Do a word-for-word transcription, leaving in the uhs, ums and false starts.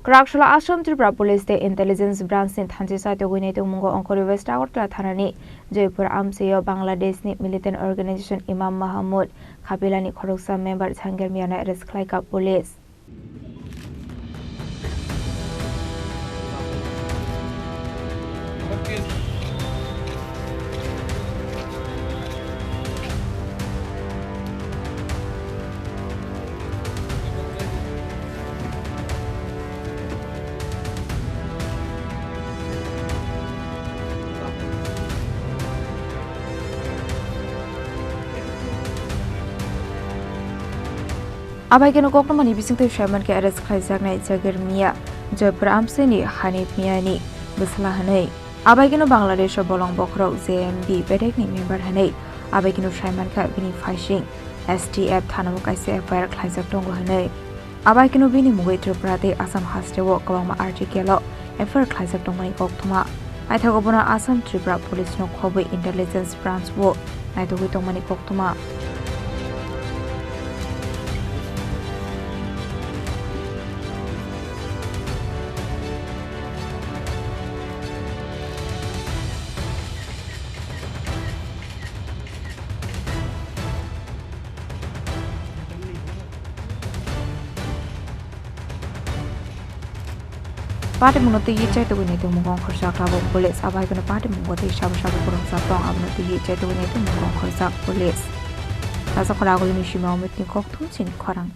Kwraksalo Assam Tripura Police tei Intelligence Branch ni thanchi chaitugwi naitugmungo Ongkhorwi West Agartala thanani Joypur amchaio Bangladesh ni militant organization Imam Mahmud Kapila ni khoroksa member Jahangir Mia no arrest khlaikha police. Abaikeno koktwmani bisingtwi saimankhe arrest khlaijaknai Jahangir Mia, Joypur amchaini Hanif Miani bwsla hwnwi. Abaikeno Bangladesh o bolong bokhorok J M B bedekni member hwnwi abaikeno saimankha bini phaising S T F thanao kaisa F I R khlaijak tongo hwnwi. Abaikeno bini mungwi Tripura tei Assam hasteo kwbangma article o F I R khlaijak tongmani koktwma. Naithogo bono Assam Tripura Police no khobwi Intelligence Branch o naitugwi tongmani koktwma. Patimungno twiwi chaitugwi naitugmungo ongkhorjak tabuk police. Abaikeno patimungno tei sabo sabo kwrwngjak tong, abono twiwi chaitugwi naitugmungo ongkhorjak police. Kaisa khoro agulini simi o meeting kok thum chini khorang.